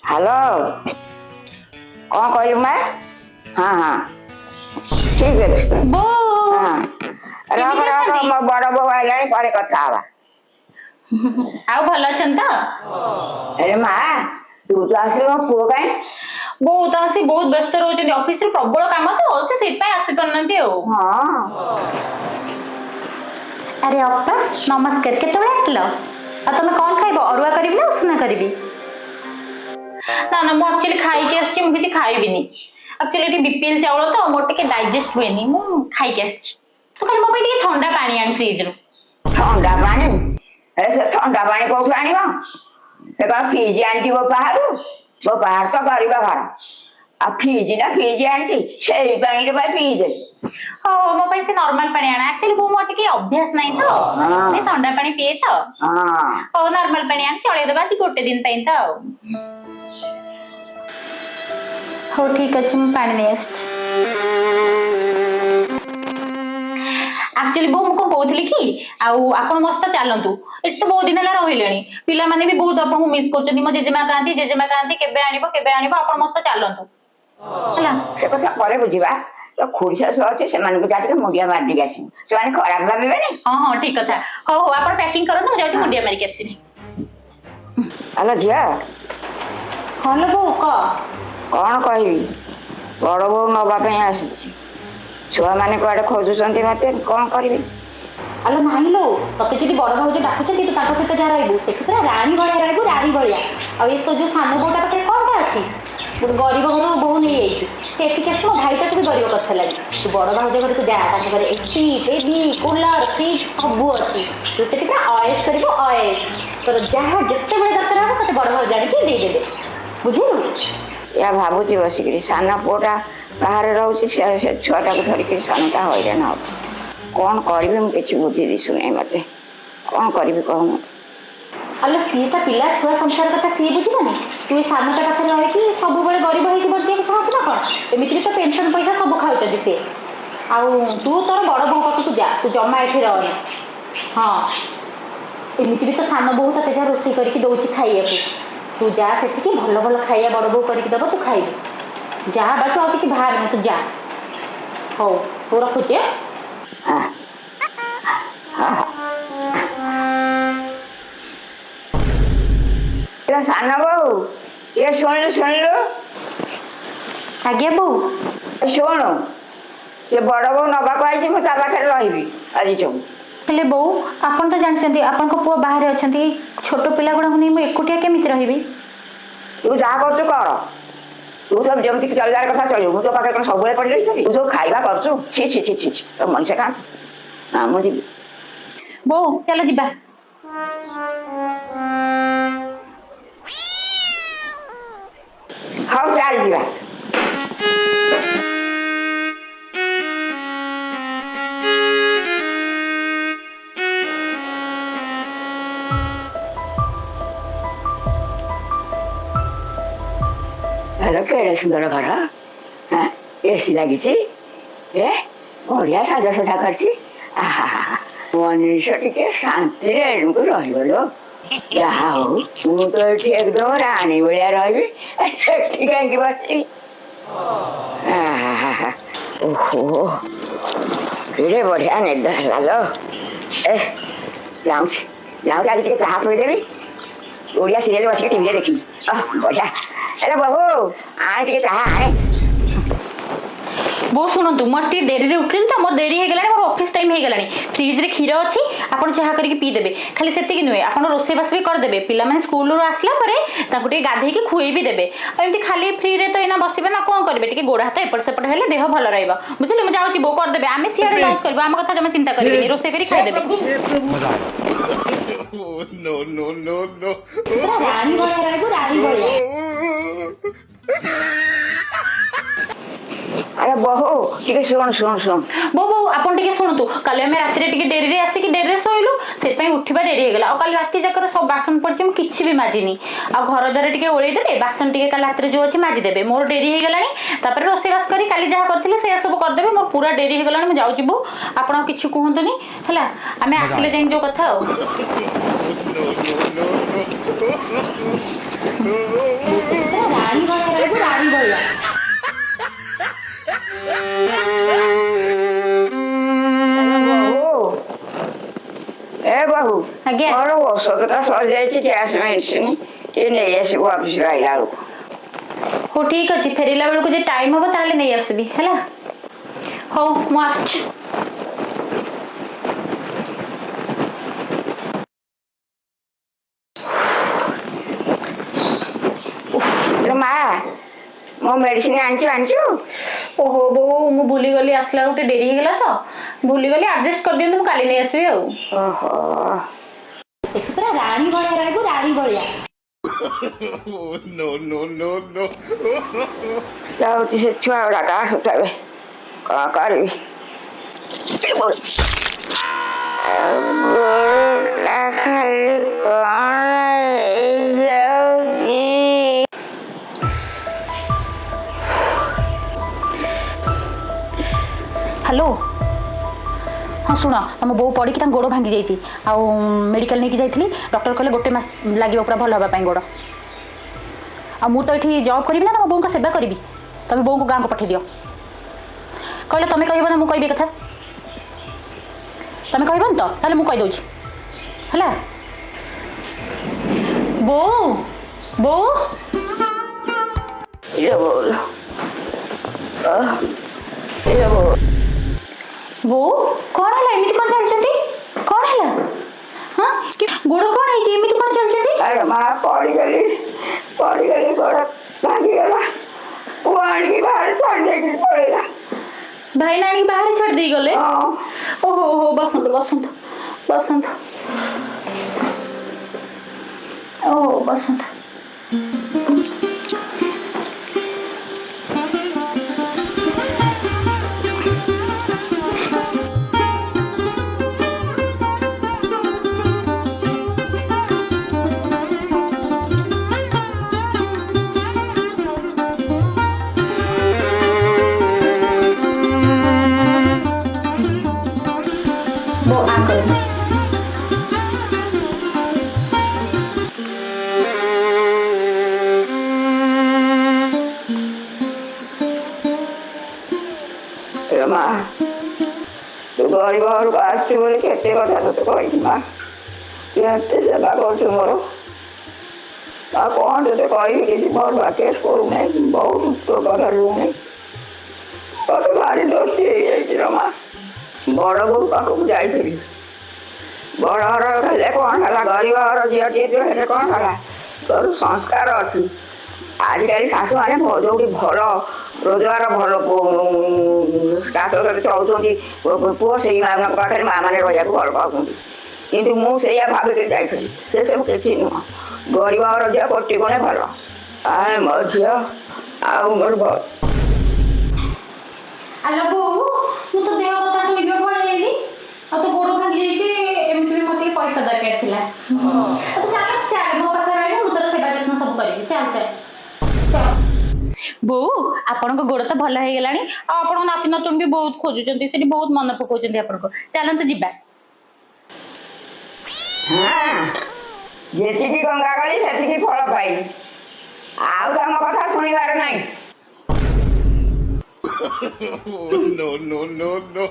Hello, କଣ କହିଲୁ ମା? ହଁ ହଁ, ଠିକ ଅଛି। ବୋଉ। ହଁ, ରଖ। କେମିତି ରଖ। ଅଛନ୍ତି? ମୋ ବଡ ବୋଉ ଆଇଲାଣି, ପରେ କଥା ହବା। ଆଉ ଭଲ ଅଛନ୍ତି ତ? ଆରେ ମା, ତୁ ତ ଆସିଲୁ, ମୋ ପୁଅ କାଇଁ? ବୋଉ ତ ଆସି ବହୁତ ବ୍ୟସ୍ତ ରହୁଛନ୍ତି, ଅଫିସରେ ପ୍ରବଳ କାମ ତ, ସେ ସେଇଥିପାଇଁ ଆସି ପାରୁନାହାନ୍ତି ଆଉ। ଆରେ ଅପା, ନମସ୍କାର। କେତେବେଳେ ଆସିଲ? ଆଉ ତମେ କଣ ଖାଇବ? ଅରୁଆ କରିବି ନା ଉଷୁନା କରିବି? ନା ନା, ମୁଁ ଆକ୍ଚୁଆଲି ଖାଇକି ଆସିଛି, ମୁଁ କିଛି ଖାଇବିନି। ଆକ୍ଚୁଆଲି ଏଠି ବିପିଏଲ ଚାଉଳ ତ, ମୋର ଟିକେ ଡାଇଜେଷ୍ଟ ହୁଏନି। ମୁଁ ଖାଇକି ଆସିଛି। ତୁ ଖାଲି ମୋ ପାଇଁ ଟିକେ ଥଣ୍ଡା ପାଣି ଆଣ ଫ୍ରିଜରୁ। ଥଣ୍ଡା ପାଣି? ଏ ସେ ଥଣ୍ଡା ପାଣି କୋଉଠୁ ଆଣିବ? ସେ କଣ ଫ୍ରିଜ ଆଣିଛି ବାହାରୁ? ମୋ ବାହାର ତ ଗରିବ ଘର, ଆଉ ଫ୍ରିଜ ନା ଫ୍ରିଜ ଆଣିଛି, ସେଇ ପାଣିରେ ପାଇଁ ପିଇଦେ। ହଉ, ମୋ ପାଇଁ ସେ ନର୍ମାଲ ପାଣି ଆଣ। ଆକ୍ଚୁଆଲି ବୋଉ, ମୋର ଟିକେ ଅଭ୍ୟାସ ନାହିଁ ତ, ସେ ଥଣ୍ଡା ପାଣି ପିଏ ତ। ହଉ, ନର୍ମାଲ ପାଣି ଆଣି ଚଳେଇଦବା ଆଜି ଗୋଟେ ଦିନ ପାଇଁ ତ ଆଉ। ହଉ, ଠିକ ଅଛି, ମୁଁ ପାଣି ନେଇ ଆସୁଛି। ଆକ୍ଚୁଆଲି ବୋଉ, ମୁଁ କଣ କହୁଥିଲି କି, ଆଉ ଆପଣ ମସ୍ତ ଚାଲନ୍ତୁ, ଏଠି ତ ବହୁତ ଦିନ ହେଲା ରହିଲେଣି, ପିଲାମାନେ ବି ବହୁତ ଆପଣଙ୍କୁ ମିସ୍ କରୁଛନ୍ତି। ମୋ ଜେଜେମା କାହାନ୍ତି, ଜେଜେମା କାହାନ୍ତି, କେବେ ଆଣିବ କେବେ ଆଣିବ। ଆପଣ ମସ୍ତ ଚାଲନ୍ତୁ, ହେଲା? ସେ କଥା ପରେ ବୁଝିବା। ତ ଖୁଡି ଶାଶୁ ଅଛି, ସେମାନଙ୍କୁ ଯା ଟିକେ ମୁଣ୍ଡିଆ ମାରିଦେଇକି ଆସିବୁ, ସେମାନେ ଖରାପ ଭାବିବେନି। ହଁ ହଁ, ଠିକ କଥା। ହଉ ହଉ, ଆପଣ ପ୍ୟାକିଂ କରନ୍ତୁ, ମୁଁ ଯାଉଛି ମୁଣ୍ଡିଆ ମାରିକି ଆସିବି। ହ୍ୟାଲୋ ଝିଅ। ହଁ ଲୋ ବୋଉ, କହ। କଣ କହିବି, ବଡ ବୋଉ ନବା ପାଇଁ ଆସିଛି, ଛୁଆମାନେ କୁଆଡେ ଖୋଜୁଛନ୍ତି ମତେ, କଣ କରିବି? ଆଲୋ ନାହିଁ ଲୋ, ତତେ ଯଦି ବଡ ଭାଉଜ ଡାକୁଛନ୍ତି, ତୁ ତାଙ୍କ ସହିତ ଯା ରହିବୁ। ସେଠି ପୁରା ରାଣୀ ଭଳିଆ ରହିବୁ, ରାଣୀ ଭଳିଆ। ଆଉ ଏ ତୋ ଯୋଉ ସାନ ବୋଉଟା ପାଖରେ କଣଟା ଅଛି? ଗୋଟେ ଗରିବ ଘରୁ ବୋହୂ ନେଇଯାଇଛୁ, ସେ ଏଠିକି ଆସି ମୋ ଭାଇଟାକୁ ବି ଗରିବ କରିସାରିଲାଣି। ତୁ ବଡ ଭାଉଜ ଘରକୁ ଯା, ତାଙ୍କ ଘରେ ଏସି, ଟିଭି, କୁଲର, ଫ୍ରିଜ ସବୁ ଅଛି। ତୁ ସେଠି ପୁରା ଅଏସ କରିବୁ, ଅଏସ। ତୋର ଯାହା ଯେତେବେଳେ ଦରକାର ହବ, ତତେ ବଡ ଭାଉଜ ଆଣିକି ଦେଇଦେବେ, ବୁଝିଲୁ? ୟା ଭାବୁଛି ବସିକିରି, ସାନ ପୁଅଟା ବାହାରେ ରହୁଛି, ସେ ସେ ଛୁଆଟାକୁ ଧରିକିରି ସାନଟା ହଇରାଣ ହବ। କଣ କରିବି, ମୁଁ କିଛି ବୁଦ୍ଧି ଦିଶୁନାହିଁ ମତେ। କଣ କରିବି କହ ମତେ। ଆଲୋ, ସିଏ ତା ପିଲା ଛୁଆ ସଂସାର କଥା ସିଏ ବୁଝିବନି? ତୁ ଏ ସାନଟା ପାଖରେ ରହିକି ସବୁବେଳେ ଗରିବ ହେଇକି ବଞ୍ଚିବାକୁ ଚାହୁଁଛୁ ନା କଣ? ଏମିତିରେ ତ ପେନସନ ପଇସା ସବୁ ଖାଉଛନ୍ତି ସିଏ। ଆଉ ତୁ ତୋର ବଡ ବୋଉ ପାଖକୁ ଯା, ତୁ ଜମା ଏଠି ରହନି। ହଁ, ଏମିତି ବି ତ ସାନ ବୋହୂ ତତେ ଯାହା ରୋଷେଇ କରିକି ଦଉଛି ଖାଇବାକୁ। ତୁ ଯା ସେଠିକି, ଭଲ ଭଲ ଖାଇବା ବଡ ବୋଉ କରିକି ଦବ, ତୁ ଖାଇବୁ। ଯା ବା, ତୁ ଆଉ କିଛି ଭାବେନି, ତୁ ଯା। ହଉ ହଉ, ରଖୁଛି ଆଁ? ହଁ ହଁ। ସାନ ବୋଉ, ଇଏ ଶୁଣିଲୁ ଶୁଣିଲୁ। ଆଜ୍ଞା ବୋଉ। ଶୁଣୁ, ସେ ବଡ ବୋଉ ନବାକୁ ଆଇଛି, ମୁଁ ତା ପାଖରେ ରହିବି ଆଜିଠୁ। ହେଲେ ବୋଉ, ଆପଣ ତ ଜାଣିଛନ୍ତି ଆପଣଙ୍କ ପୁଅ ବାହାରେ ଅଛନ୍ତି, ଏଇ ଛୋଟ ପିଲା ଗୁଡ଼ାକୁ ନେଇ ମୁଁ ଏକୁଟିଆ କେମିତି ରହିବି? ତୁ ଯାହା କରୁଛୁ କର, ତୁ ସବୁ ଯେମିତି ଚଳିବାର କଥା ଚଳିବୁ। ମୁଁ ତୋ ପାଖରେ କଣ ସବୁବେଳେ ପଡି ରହିଥିବି? ତୁ ଯୋଉ ଖାଇବା କରୁଛୁ, ଛି ଛି ଛି ଛି ଛି, ତୋ ମଣିଷ ଖାଆନ୍ତି ନା? ମୁଁ ଯିବି। ବୋଉ, ଚାଲ ଯିବା। ହଉ, ଚାଲ ଯିବା। ହ୍ୟାଲୋ, କେଡ଼େ ସୁନ୍ଦର ଘର, ଏସି ଲାଗିଛି, ଏ ବଢିଆ ସାଜସଜା କରିଛି। ଆହା, ମଣିଷ ଟିକେ ଶାନ୍ତିରେ ଏଣୁକୁ ରହିବ ଲୋ। ଯାହା ହଉ, ମୁଁ ତ ଏଠି ଏକଦମ ରାଣୀ ଭଳିଆ ରହିବି, ଏଠି କାହିଁକି ବସିବି? ଆହା, ଓହୋ, କେଡ଼େ ବଢିଆ ନିଦ ହେଲା ଲୋ। ଏ ଯାଉଛି ଯାଉଛି, ଆଜି ଟିକେ ଚାହା ପିଇଦେବି, ଓଡ଼ିଆ ସିରିଏଲ ବସିକି ଟିଭିରେ ଦେଖିବି। ଅହ, ବଢିଆ। ହେଲେ ବୋହୁ, ଆଣେ ଟିକେ ଚାହା ଆଣେ। ବୋଉ ଶୁଣନ୍ତୁ, ମୁଁ ଆଜି ଟିକେ ଡେରିରେ ଉଠିଲି ତ, ମୋର ଡେରି ହେଇଗଲାଣି, ମୋର ଅଫିସ ଟାଇମ୍ ହେଇଗଲାଣି। ଫ୍ରିଜରେ କ୍ଷୀର ଅଛି, ଆପଣ ଚାହା କରିକି ପିଇଦେବେ। ଖାଲି ସେତିକି ନୁହେଁ, ଆପଣ ରୋଷେଇବାସ ବି କରିଦେବେ। ପିଲାମାନେ ସ୍କୁଲରୁ ଆସିଲା ପରେ ତାଙ୍କୁ ଟିକେ ଗାଧେଇକି ଖୁଏଇ ବି ଦେବେ। ଆଉ ଏମିତି ଖାଲି ଫ୍ରିରେ ତ ଏଇନା ବସିବେ ନା କଣ କରିବେ? ଟିକେ ଗୋଡ଼ ହାତ ଏପଟ ସେପଟ ହେଲେ ଦେହ ଭଲ ରହିବ, ବୁଝିଲେ? ମୁଁ ଯାଉଛି ବୋଉ, କରିଦେବେ। ଆମେ ସିଆଡ଼େ ଲଞ୍ଚ କରିବୁ, ଆମ କଥା ଜମା ଚିନ୍ତା କରିବେନି, ରୋଷେଇ କରି ଖାଇଦେବେ। No, no, no, no. ପୁରା ରାଣୀ ଭଳିଆ ରହିବୁ, ରାଣୀ ଭଳିଆ। ଆରେ ବୋହୁ, ଟିକେ ଶୁଣ ଶୁଣ ଶୁଣ। ବୋଉ ବୋଉ, ଆପଣ ଟିକେ ଶୁଣନ୍ତୁ। କାଲି ଆମେ ରାତିରେ ଟିକେ ଡେରିରେ ଆସିକି ଡେରିରେ ଶୋଇଲୁ, ସେଥିପାଇଁ ଉଠିବା ଡେରି ହେଇଗଲା। ଆଉ କାଲି ରାତି ଯାକର ସବୁ ବାସନ ପଡ଼ିଛି, ମୁଁ କିଛି ବି ମାଜିନି। ଆଉ ଘର ଦ୍ୱାର ଟିକେ ଓଳେଇ ଦେବେ, ବାସନ ଟିକେ କାଲି ରାତିରେ ଯୋଉ ଅଛି ମାଜିଦେବେ। ମୋର ଡେରି ହେଇଗଲାଣି। ତାପରେ ରୋଷେଇବାସ କରି କାଲି ଯାହା କରିଥିଲେ ସେଇଆ ସବୁ କରିଦେବେ। ମୋର ପୁରା ଡେରି ହେଇଗଲାଣି, ମୁଁ ଯାଉଛି ବୋଉ, ଆପଣ ଆଉ କିଛି କୁହନ୍ତୁନି, ହେଲା? ଆମେ ଆସିଲେ ଯାଇକି ଯୋଉ କଥା ଆଉ। No, no, no, no. ଆଜ୍ଞା। ମୋର ଔଷଧଟା ସରିଯାଇଛି, ଗ୍ୟାସ୍ ମେଡିସିନ ଟିକେ ନେଇ ଆସିବୁ ଅଫିସରୁ ଆଇଲା ବେଳକୁ। ହଉ, ଠିକ ଅଛି। ଫେରିଲା ବେଳକୁ ଯେ ଟାଇମ୍ ହବ ତାହେଲେ ନେଇ ଆସିବି, ହେଲା? ହଉ, ମୁଁ ଆସୁଛି। ଲୋ ମା, ମୋ ମେଡିସିନ ଆଣିଛୁ, ଆଣିଛୁ? ଓହୋ ବୋଉ, ମୁଁ ଭୁଲିଗଲି। ଆସିଲା ବେଳକୁ ଟିକେ ଡେରି ହେଇଗଲା ତ ଭୁଲିଗଲି। ଆଡଜଷ୍ଟ କରିଦିଅନ୍ତୁ, ମୁଁ କାଲି ନେଇ ଆସିବି ଆଉ। ଓହୋ। ସେଠି ପୁରା ରାଣୀ ଭଳିଆ ରହିବୁ, ରାଣୀ ଭଳିଆ। No, no, no, no. ଯାଉଛି, ସେ ଛୁଆ ଗୁଡ଼ାକ ଆସୁଥିବେ, କଣ କରିବି? ଗୋଡ଼ଟା ଖାଲି କଣ ହେଇଯାଉଛି। ହ୍ୟାଲୋ, ହଁ, ଶୁଣ, ତମ ବୋଉ ପଡ଼ିକି ତାଙ୍କ ଗୋଡ଼ ଭାଙ୍ଗି ଯାଇଛି ଆଉ ମେଡ଼ିକାଲ ନେଇକି ଯାଇଥିଲି। ଡକ୍ଟର କହିଲେ ଗୋଟେ ମାସ ଲାଗିବ ପୁରା ଭଲ ହେବା ପାଇଁ ଗୋଡ଼। ଆଉ ମୁଁ ତ ଏଠି ଜବ୍ କରିବି ନା ତମ ବୋଉଙ୍କ ସେବା କରିବି? ତମେ ବୋଉଙ୍କୁ ଗାଁକୁ ପଠେଇ ଦିଅ। କହିଲେ, ତମେ କହିବ ନା ମୁଁ କହିବି ଏ କଥା? ତମେ କହିବନି ତ? ତାହେଲେ ମୁଁ କହିଦେଉଛି, ହେଲା? ବୋଉ, ବୋଉ। ଇଲୋ ବୋଉ, ଇଲୋ ବୋଉ। ବୋଉ, କ'ଣ ହେଲା? ଏମିତି କ'ଣ ଚାଲିଛନ୍ତି? କ'ଣ ହେଲା? ହଁ କି ଗୋଡ଼ କ'ଣ ହେଇଛି? ଏମିତି କ'ଣ ଚାଲିଛନ୍ତି? ଆରେ ମା, ପଡ଼ିଗଲି, ପଡ଼ିଗଲି, ଗୋଡ଼ ଭାଙ୍ଗିଗଲା। ପୁଅ ଆଣିକି ବାହାରେ ଛାଡ଼ି ଦେଇକି ପଳେଇଲା। ଭାଇନା ଆଣିକି ବାହାରେ ଛାଡ଼ି ଦେଇ ଗଲେ? ହଁ। ଓହୋ ହୋ, ବସନ୍ତୁ, ବସନ୍ତୁ, ବସନ୍ତୁ। ଓହୋ, ବସନ୍ତୁ। ବୋଉ, ଆ କରନ୍ତୁ। ଏ ମା, ତୁ ଗରିବ ଘରକୁ ଆସିଛୁ ବୋଲି କେତେ କଥା ତୋତେ କହିଛି ମା। ତୁ ଏତେ ସେବା କରୁଛୁ ମୋର, ଆଉ କ'ଣ ତୋତେ କହିବି? କିଛି ମୋର ବାକ୍ୟ କରୁନାହିଁ। ବହୁତ ତୋ ପାଖରେ ଋଣୀ। ତୋତେ ଭାରି ଦୋଷୀ ହେଇଯାଇଛି ର ମା। ବଡ଼ ବୋଉ ପାଖକୁ ଯାଇଥିଲି। ବଡ଼ ଘର ହେଲେ କ'ଣ ହେଲା, ଗରିବ ଘର ଝିଅଟିଏ ତୁ ହେଲେ କ'ଣ ହେଲା, ତୋର ସଂସ୍କାର ଅଛି। ଆଜିକାଲି ଶାଶୁମାନେ ଯୋଉଠି ଭଲ ରୋଜଗାର, ଭଲ ଷ୍ଟାଟସରେ ଚଳୁଛନ୍ତି ପୁଅ, ସେଇମାନଙ୍କ ପାଖରେ ମା ମାନେ ରହିବାକୁ ଭଲ ପାଉଛନ୍ତି। କିନ୍ତୁ ମୁଁ ସେଇଆ ଭାବିକି ଯାଇଥିଲି, ସେ ସବୁ କିଛି ନୁହଁ। ଗରିବ ଘର ଝିଅ କୋଟି ଗୁଣେ ଭଲ। ଆ ମୋ ଝିଅ ଆଉ ମୋର ଆଲୋ ବୋଉ, ମୁଁ ତ ଦେହ କଥା ଶୁଣିକି ପଳେଇ ଆଇଲି ଆଉ ତୋ ଗୋଡ଼ ଭାଙ୍ଗି ଯାଇଛି। ଏମିତି ବି ମୋର ଟିକେ ପଇସା ଦରକାର ଥିଲା। ଆଉ ତୁ ଚାଲ, ଚାଲ, ମୋ ପାଖରେ ରହିବୁ, ମୁଁ ତୋର ସେବା ଯତ୍ନ ସବୁ କରିବି। ଚାଲ, ଚାଲ, ଚାଲ। ବୋଉ, ଆପଣଙ୍କ ଗୋଡ଼ ତ ଭଲ ହେଇଗଲାଣି ଆଉ ଆପଣଙ୍କ ନାତି ନାତୁଣୀ ବି ବହୁତ ଖୋଜୁଛନ୍ତି ସେଠି, ବହୁତ ମନେ ପକଉଛନ୍ତି ଆପଣଙ୍କୁ। ଚାଲନ୍ତୁ ଯିବା। ହଁ, ଯେତିକି ଗଙ୍ଗା ଗଲି ସେତିକି ଫଳ ପାଇଲି। ଆଉ ତମ କଥା ଶୁଣିବାର ନାହିଁ। No, no, no, no.